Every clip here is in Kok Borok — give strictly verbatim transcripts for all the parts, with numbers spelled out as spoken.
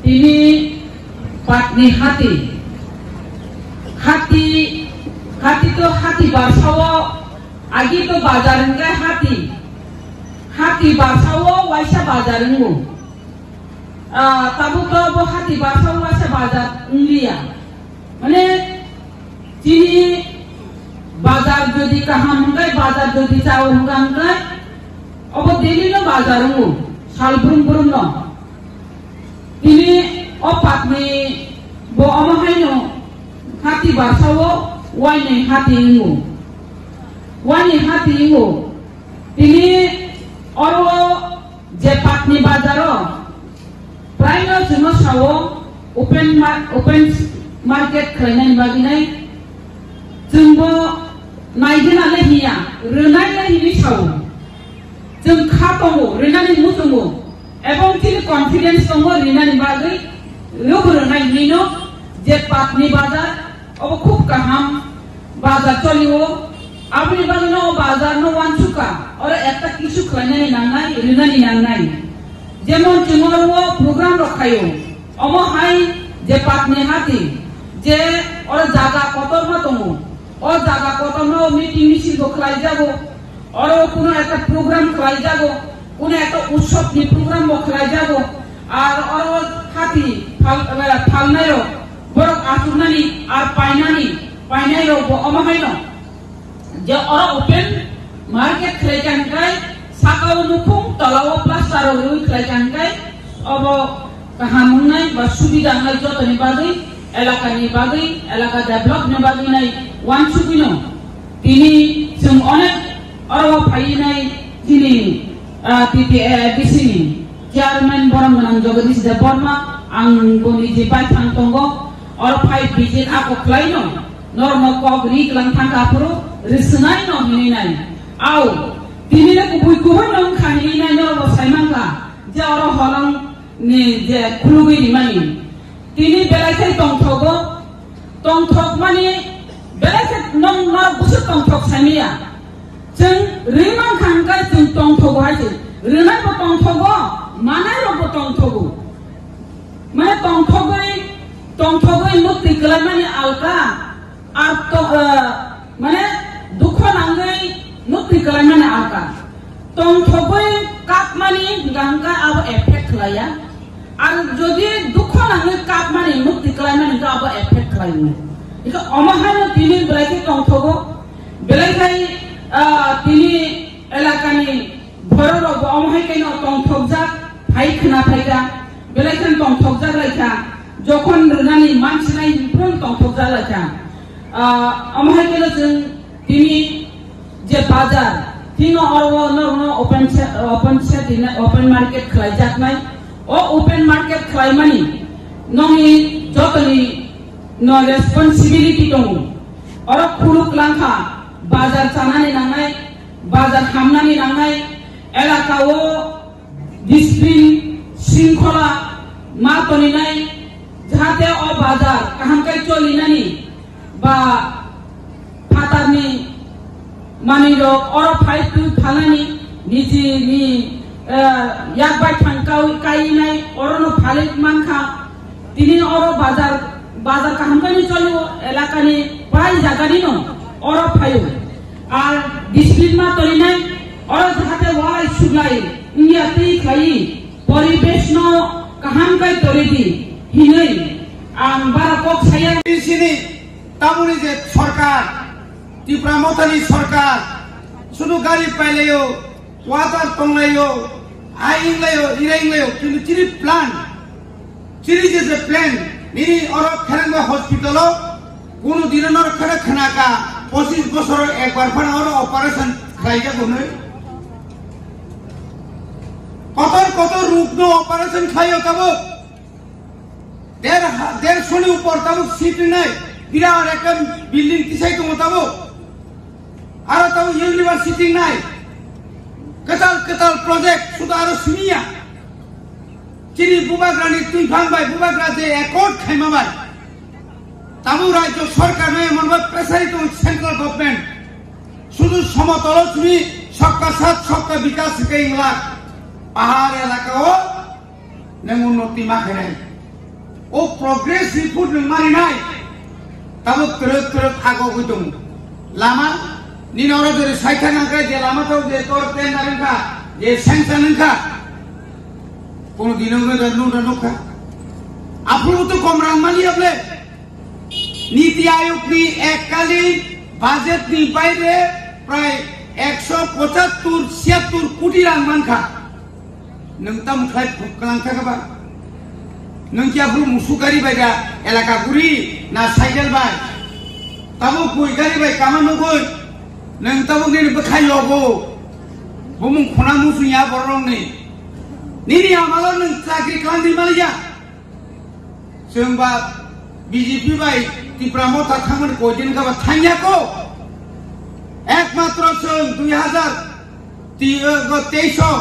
Tini Patni hati. Hati, hati to hati barsa o, agi to bazar hwnkhe hati. Hati barsa o waisa bazar wngo. Ah, tabuk to bo hati barsa o waisa bazar wngliya. Mane, chini bazar jodi kaham hwnkhe, bazar jodi chao hwnkha hwnkhe, obo daily no bazar wngo, sal brum brum no. Tini o Patni bo omo haino hati barsa o waini hati wngo. Waini hati wngo. Tini oro je Patni bazar o, prai no chwngno sao open mar-, open market khlainani bagwi nai. Chwngbo naigwna le hiya, rwnai le hinwi sao. Chwng kha tongo, rwnani muchungo, ebong chini confidence tongo, rwnani bagwi rwbo rwnai hinwi no je Patni bazar, obo khub kaham bazar cholio. Aboni bagwi no o bazar no wansukha, oro ekta kisu khlainani nangnai, rwnani nangnai. Jemon chwng oro o program rok khaio, omo hai je Patni hati, je oro jaga kotorma tongo, o jaga kotorma o meeting misil bo khlaijago, oro kuno ekta program khlaijago, kuno ekta utsob ni program bo khlaijago, ar oro hati phal-, eh, phalnai rok, borok achuknani ar painani, painai rok bo omo haino. Je oro open market khlai kha hwnkhe saka o nukhung, tola o plaster rok rwi khlai kha hwnkhe obo kaham wngnai ba subida wngnai jotoni bagwi, elakani bagwi, elaka development bagwi nai wansugwino. Tini chwng onek oro phaiwi nai chini, ah, T T A D C ni chairman borom gwnang Jagadish Debbarma, ang boni je baithang tongo, oro phai visit ako khlaino. Norokno kok ri klang thangkha aphuru rwswnai no hinwi nai. Au, tini le kubui kubui no wngkha hinwi nai norokno sai mankha je oro holong ni je khulugwi rimani. Tini belai khai tongthogo, tongthok mani belai khai nong norok busu tongthok saimaya. Chwng ri mankha hwnkhe chwng tongthogo hai se. Rwnai bo tongthogo, manai rok bo tongthogo. Mane tongthogwi, tongthogwi mukti kwlaimani alka, ar to, eh, mane dukho nangwi mukti kwlaimani alka. Tongthogwi kapmani hwnkha hwnkha abo effect khlaiya. Ar jodi dukho nangwi kapmani mukti kwlaimani hwnkha abo effect khlaio. Iko omo haino tini belai khe tongthogo, belai khai, ah, tini elakani borok rok bo omo hai khe no tongthokjak, phai khna phaikha, belai khe tongthokjak laikha, jokhon rwnani mansinai phuru tongthokjak laikha. Ah, omo hai khe no chwng tini je bazar, tino oro norokno open se-, open shed hinwi open market khlaijaknai. O open market khlaimani nongni jotoni no responsibility tongo. Oro khuluk langkha, bazar chanani nangnai, bazar hamnani nangnai, elaka o discipline, shringkhola ma toninai, jahate o bazar kaham khe cholinani ba phatarni manwirok oro phai twi phalnani nijini, eh, yak bai thang kai-, kainai orono phalwi mankha. Tini oro bazar, bazar kaham khe ni choli o elakani prai jaganino oro phaio. Ar discipline ma tolinai, oro jahate walai suglai wngya twi khlai, poribesh no kaham khe toridi hinwi ang bara kok saya. Sini tamoni je sorkar, Tipra Mothani sorkar, sudu gari pailaio, water tonglaio, ai wnglaio, ira wnglaio, kintu chini plan, chini je je plan, nini oro Kherengba hospital o, kunu dino nor khana khana ka, pochis bosor ekbar phano oro operation khlaijak hwnwi. Kotor kotor ruk no operation khlaio tabuk. Der ha-, dershoni upor tabuk seat wngnai, birat ekta building tisai tongo tabuk. Aro tabuk university wngnai, kwtal kwtal project, sudu aro simiya. Chini bubagrani twiphang bai bubagra je accord khaima bai. Tabuk rajyo sarkar no emon bai pressure tongo central government. Sudu somotolo chini sabka saath sabka vikas hwnkhe wngla. Pahar elaka o Nang unnoti ma khainai. O progress report nwng marinai. Tabuk twrwk twrwk agogwi tongo. Lama nini oro jori saithang angkha je lama tok je tor tender wngkha, je sanction wngkha. Kono dino wngkha da nukha. Aphuru to kom rang mani able. Niti Ayog ni ekkalin budget ni baire prai ekso pochattur siyattur koti rang mankha. Nwng tamo khlai phuk kalang thaka ba? Nwng khe aphuru musuk gari bai da elaka guri na cycle bai? Tamo koi gari bai kama nugui? Nwng tamo nini bwkhai yogo. Bumung khuna musu ya borok ni. Nini amalo nwng chakri khlai di maliya. Chwng ba B J P bai Tipra Motha thangmani koidin kha ba thangya ko. Ekmatro chwng dui hazar ti-, eh, go teis o,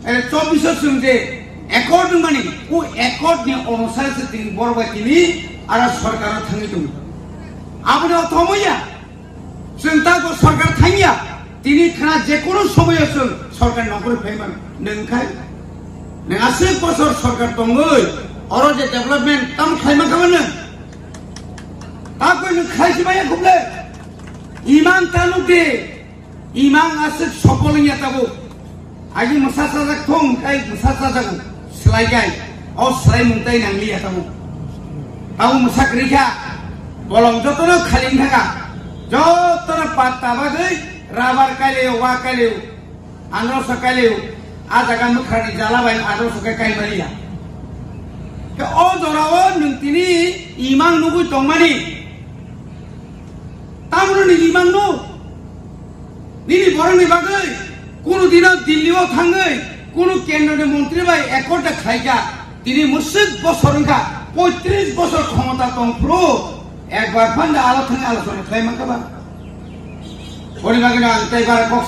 eh, chobbish o chwng je accord wngmani, o accord ni onusare se tini borok bai tini ara sorkar o thangwi tongo. Aboni othomo ya. Chwng ta bo sorkar thangya, tini khna je kono somoyo chwng sorkar nokori phai mano. Nwng khai, nwng aswk bosor sorkar tongwi, oro je development tam khlai mankha mano. Ta koi nwng khlai si maya khuble. Imang ta nuk de, imang aswk sopol wngya tabuk. Agi mwsa sajak thung, kai mwsa sajak slai kai. O slai mung tai nang liya tamo. Tamo mwsa kwrwi kha. Bolong jotono khali wng thaka. Jotono patta bagwi rubber kailio, wa kailio, andro sa kailio. A jaga mwkhrani jala bai andro sa kai kai maliya. Khe o jorao nwng tini imang nugwi tongmani. Tamoni nini mangno? Nini borokni bagwi kunu dino Delhi o thangwi kunu kendroni montri bai accord da khlaikha. Tini mwswk bosor wngkha, poitris bosor khomota tong phuru ekbar phanda alo thangwi alochona khlai mankha ba? Boni bagwino ang tei bara kok.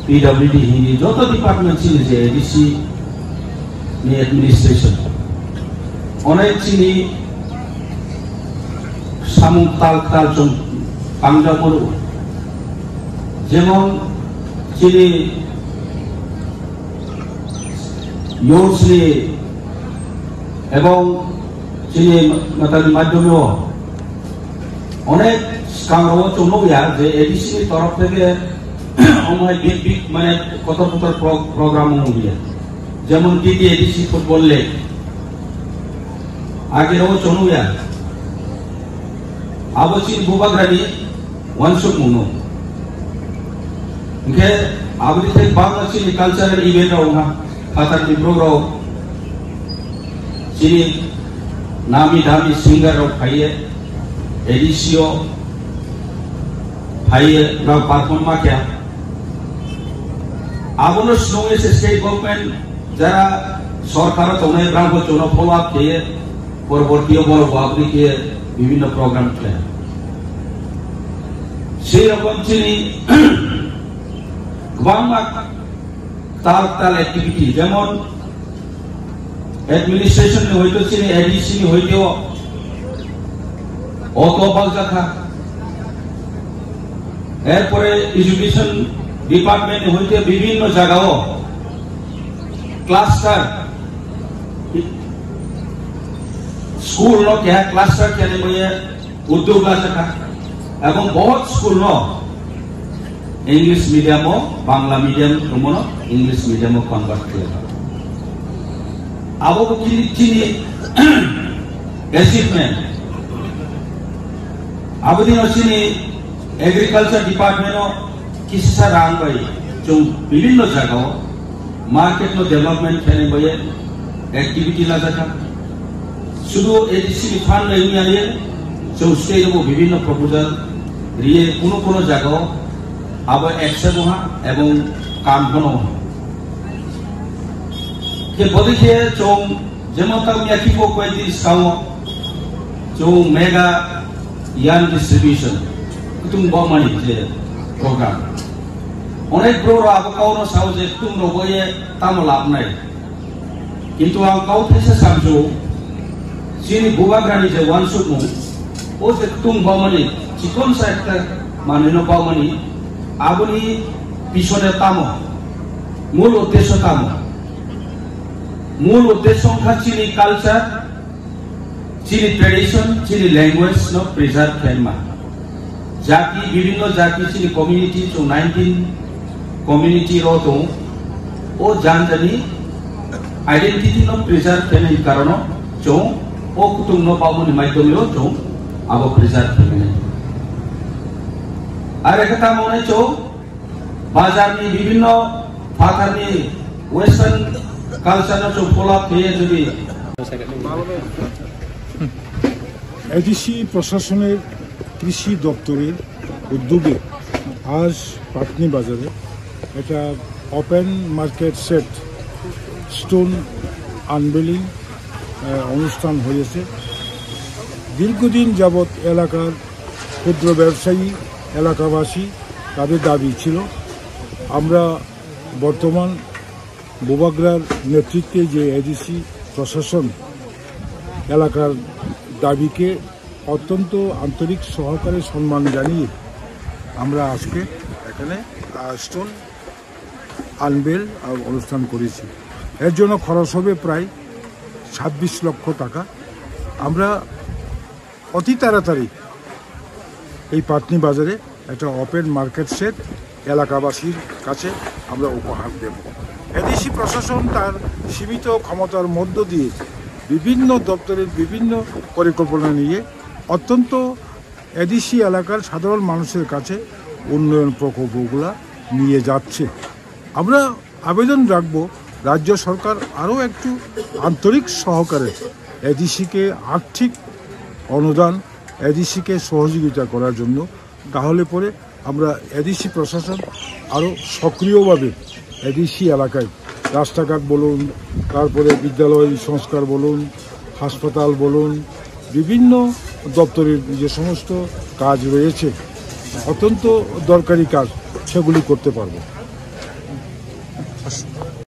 P W D hini joto department chini je A D C ni administration. Onek chini samung tal tal chwng pangjak mano. Jemon chini youths ni ebong chini matani madhyome o onek swkang rok o chwng nukya je A D C ni torof theke omo hai big big mane kotor kotor pro-, program wngya. Jemon T T A D C football league. Age rok o chwng nukya. Abo chini bubagrani wansukmung no. Hwnkhe aboni thai bangma chini cultural event rok wngkha. Phatarni borok rok chini nami dami singer rok phaiye, A D C o phaiye, rok perform ma khe. Abono swrwngwi se state government jara sorkaro tongnai, brang bo chwngno follow up khaiye, porborti o borok bo aboni khe bibhinno program khlai. Sei rokom chini kwbangma tal tal activity, jemon administration ni hoito chini A D C ni hoito auto baljak kha, erpore education department ni hoito bibhinno jaga o cluster school no keha cluster khe nai maya udyog la thaka. Ebong bahut school no English medium o, Bangla medium tongmano English medium o convert khlai. Abo bo chini, chini achievement. Abo dino chini agriculture department o kisa rang bai chwng bibhinno jaga o market no development khainai bai activity lajakha. Sudu A D C ni fund bai wngya ye, chwng state o bibhinno proposal riye kuno kuno jaga o abo accept wngha ebong kam phano wngha. Khe bodi khe chwng jemon ta wngya kibo koi din sao chwng mega yarn distribution kutung bomani je program. Onek bro abo kaono sao je kutung rogo ye tamo labnai. Kintu ang kau thaisa samjou, chini bubagrani je wansukmung, o je kutung bomani chikon sa ekta manwino bomani, aboni pisone tamo, mul uddesho tamo? Mul uddesho wngkha chini culture, Chini tradition, chini language no preserve khaima. Jati, bibhinno jati, chini community, chung nineteen community ro chung. O janjani identity no preserve khaina karono chung o kutung no babuni maidhyome o chung abo preserve khaina. Are kata mone chung bazarni bibhinno phatharni western culture no chung follow khe jodi ADC প্রশাসনের কৃষি দপ্তরের উদ্যোগে আজ পাটনি বাজারে একটা open market set stone unveiling অনুষ্ঠান হয়েছে। দীর্ঘদিন যাবৎ এলাকার ক্ষুদ্র ব্যবসায়ী, এলাকাবাসী তাদের দাবি ছিল, আমরা বর্তমান বুবাগ্রার নেতৃত্বে যে এডিসি প্রশাসন এলাকার দাবিকে অত্যন্ত আন্তরিক সহকারে সম্মান জানিয়ে আমরা আজকে এখানে স্টোন আনভেল অনুষ্ঠান করেছি। এর জন্য খরচ হবে প্রায় ছাব্বিশ লক্ষ টাকা। আমরা অতি তাড়াতাড়ি এই পাটনি বাজারে একটা ওপেন মার্কেট সেট এলাকাবাসীর কাছে আমরা উপহার দেব। এডিসি প্রশাসন তার সীমিত ক্ষমতার মধ্য দিয়ে বিভিন্ন দপ্তরের বিভিন্ন পরিকল্পনা নিয়ে অত্যন্ত এডিসি এলাকার সাধারণ মানুষের কাছে উন্নয়ন প্রকল্পগুলা নিয়ে যাচ্ছে। আমরা আবেদন রাখব রাজ্য সরকার আরও একটু আন্তরিক সহকারে এডিসিকে আর্থিক অনুদান, এডিসিকে সহযোগিতা করার জন্য। তাহলে পরে আমরা এডিসি প্রশাসন আরও সক্রিয়ভাবে এডিসি এলাকায় রাস্তাঘাট বলুন, তারপরে বিদ্যালয় সংস্কার বলুন, হাসপাতাল বলুন, বিভিন্ন দপ্তরের যে সমস্ত কাজ রয়েছে, অত্যন্ত দরকারি কাজ, সেগুলি করতে পারবো।